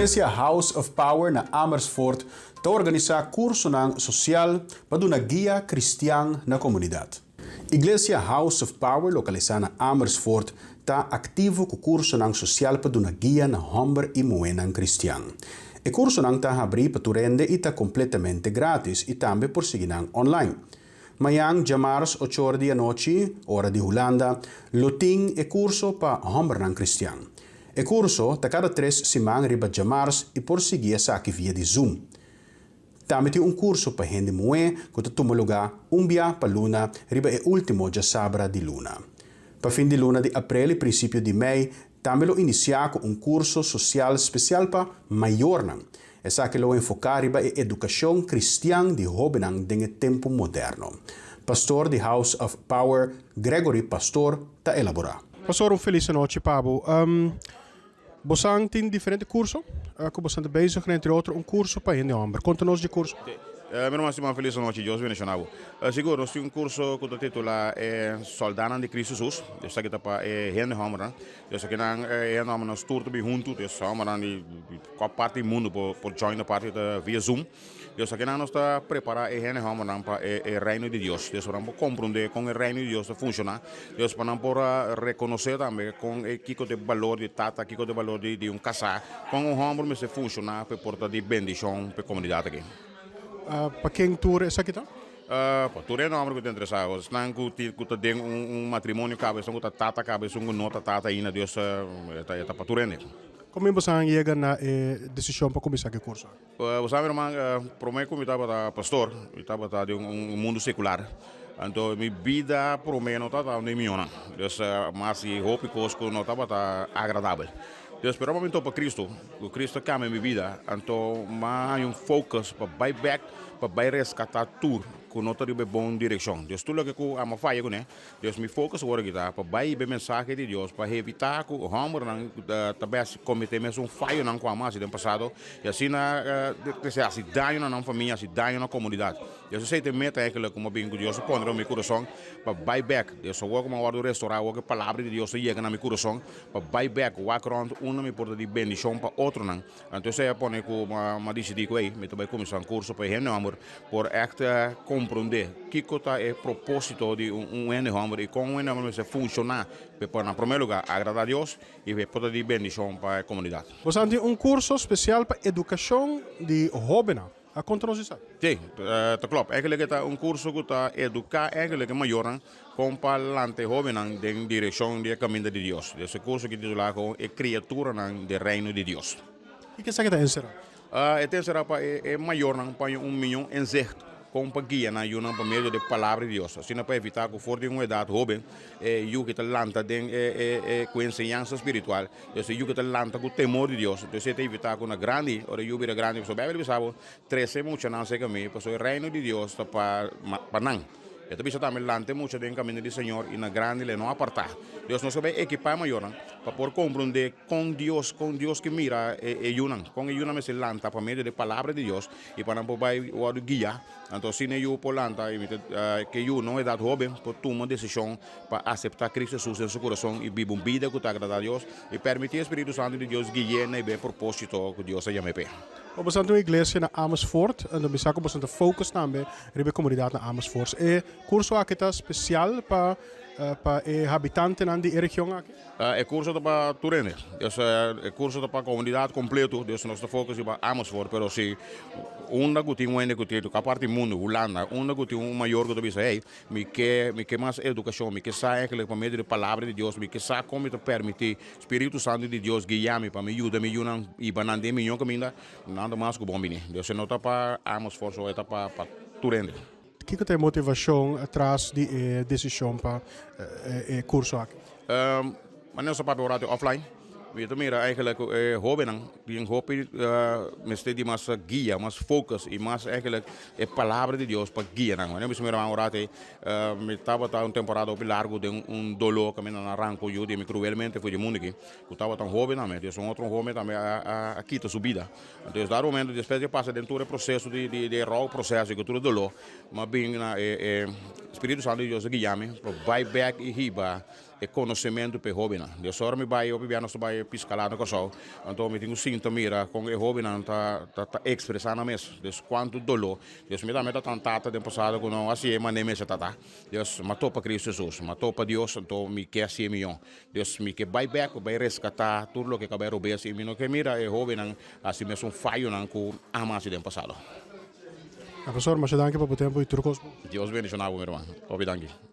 Iglesia House of Power na Amersfoort ta organisá kursonan sosial pa duna guia kristian na komunidat. Iglesia House of Power lokalisá na Amersfoort ta aktivo ku kursonan sosial pa duna guia na hòmber i muhénan kristian. E kursonan ta habrí pa tur hende i ta kompletamente grátis i tambe por sigui nan online. Mañan djamars ochor di anochi, ora di Hulanda, lo tin e kurso pa hòmbernan kristian. E kurso ta kada tres siman riba djamars i por sigui esaki via di Zoom. Tambe tin un kurso pa hende muhé ku ta tuma lugá un bia pa luna riba e último djasabra di luna. Pa fin di luna di aprel i prinsipio di mei tambe lo inisiá ku un kurso sosial spesial pa mayornan. Esaki lo enfoká riba e edukashon kristian di hóbennan den e tempu moderno. Pastor di House of Power, Gregory Pastor, ta elaborá. Pastor un felis anochi pa bo. Bosan tin diferente kurso ku bosan ta bezig, entre otro un kurso pa hende hòmber. Konta nos di e kurso. Mi ruman stima felis anochi, Dios bendiciona bo. Sigur nos tin un kurso ku ta titula e Soldanan di Cristo Jesus. Esaki ta pa e hende hòmbernan. Esakinan e hende hòmbernan nos tur ta bin huntu, dus hòmbernan di kua parti di mundu por join de parti ta via Zoom. Dus akinan nos ta prepara e hende hòmbernan pa e Reino di Dios. Dus pa nan por komprondé kon e Reino di Dios ta funshoná. Dus pa nan por rekonosé tambe kon e kiko ta e balor di tata, kiko ta e balor di un kasá, kon un hòmber mester funshoná pa e por ta di bendishon pa e komunidat aki. Pa ken tur esaki ta? Pa tur hende hòmber ku ta interesá. Esnan ku ku ta den un matrimonio kaba, esun ku ta tata kaba, esun ku no ta tata ainda, Dios e ta pa tur hende. Kon mi boso a yega na e desishon pa kuminsá ku e kurso aki? Bo sa mi ruman, promé ku mi tabata pastor, mi tabata den un mundu sekular. Anto mi bida promé no tabata un di mihónan. Dus mas di hopi kos ku no tabata agradabel. Dus pero ora mi topa Kristu, ku Kristu a kambia mi bida, anto mi a haña un focus pa bai bèk, pa bai reskatá tur ku no ta riba e bon direkshon. Dus tur loke ku amo a faya kuné, Dus mi focus awor aki ta pa bai hiba e mensahe di Dios pa evita cu hombernan ta bes comete mesun fayonan cu amo haci den pasado y asina ta haci daño na nan famia, haci daño na comunidad. Dus esey ta e meta eigenlijk cu mi a bin cu Dios a pone riba mi curason pa bai bek. Dus awor cu mi a wordo restora, awor cu e palabra di Dios a yega na mi curason pa bai bek wak rond unda mi por ta di bendicion pa otronan. Anto esei a pone ku mi a disidí ku ei mi ta bai kuminsá un kurso pa e hende hòmber por ègt komprondé kiko ta e propósito di un hende hòmber i kon un hende hòmber mester funshoná pa e por na promé lugá agradá Dios i pa e por ta di bendishon pa e komunidat. Bo sa tin un kurso spesial pa edukashon di hóbennan. A konta nos esaki. Sí, ta klòp. Eigenlijk e ta un kurso ku ta eduká eigenlijk e mayornan kon pa lanta e hóbennan den direkshon di e kaminda di Dios. Dus e kurso aki titulá kon E Kriaturanan den Reino di Dios. Kiko esaki ta enserá? E ta enserá pa e mayornan paña un miño inzicht kon pa guia nan yunan pa medio di e Palabra di Dios, asina pa evitá ku for di un edat hóben e yu ki ta lanta den e ku enseñansa spiritual. Dus e yu ku ta lanta ku temor di Dios. Dus e ta evitá ku na grandi, ora e yu bira grandi, pasobra Beibel bisa bo, Trese muchanan serka mi, pasobra e reino di Dios ta pa nan. E ta bisa tambe, Lanta e mucha den kaminda di Señor, i na grandi lo e no apartá. Dios nos a bai ekipá e mayornan pa por komprondé kon Dios, kon Dios ke mira e yunan, kon e yunan mester lanta pa medio di e Palabra di Dios i pa nan por bai wòrdu guiá. Anto asina e yu por lanta i mi ta ke yu na un edat hóben por tuma desishon pa aseptá Cristo Hesus den su kurason i biba un bida ku ta agradá Dios i permití e Spiritu Santu di Dios gui'é na e ben propósito ku Dios a yam'é p'e. Bo boso ta un iglesia na Amersfoort, anto mi sa ku boso ta focus tambe riba e komunidat na Amersfoort. E kurso aki ta spesial pa pa e habitantenan di e region aki? E kurso ta pa tur hende. Dus e kurso ta pa komunidat kompleto. Dus nos ta focus riba Amersfoort, pero si unda ku tin un hende ku tin kua parti di mundu, Hulanda, unda ku tin un mayor ku ta bisa hey, Mi ke, mi ke mas edukashon, mi ke sa eigenlijk pa medio di Palabra di Dios, mi ke sa kon mi ta permití Spiritu Santu di Dios guia mi pa mi yuda mi yunan hiba nan den miñó kaminda, nan ta mas ku bon bini. Dios e no ta pa Amersfoort so, e ta pa pa tur hende. Kiko ta e motivashon tras di e desishon pa e kurso aki? Manera nos a papia ora di offline, mi ta mira eigenlijk ku e hobennan tin hopi mester di mas guia, mas focus i mas eigenlijk e palabra di Dios pa guia nan. Manera mi bisa mira ora te mi tabata un temporada hopi largu den un doló kaminda nan a ranka un yu di mi cruelmente for di mundu aki, ku tabata un hoben tambe. Entonces un otro hoben tambe a kita su bida. Entonces dado momento despues di a pasa den tur e proceso di e rou proceso i ku tur e doló, mi a bin na e Spiritu Santu di Dios a guia mi pa bai bek i hiba. E konosementu pa e hóbennan. Dus ora mi bai hopi bia nos ta bai piskala na Kòrsou, anto mi tin ku sinta mira kon e hóbennan ta ta ekspresá nan mes. Dus kuantu doló. Dus mi tambe ta tan tata den pasado ku no hasi e manera mester ta ta. Dus m'a topa Kristu Hesus, m'a topa Dios, anto mi ke hasi e mion. Dus mi ke bai bèk pa bai reskatá tur loke ku a bai robes i mi no ke mira e hóbennan hasi mesun fayonan ku ami a hasi den pasado. Profesor, masha danki pa bo tempu i tur kos bon. Dios bendishoná bo mi ruman. Hopi danki.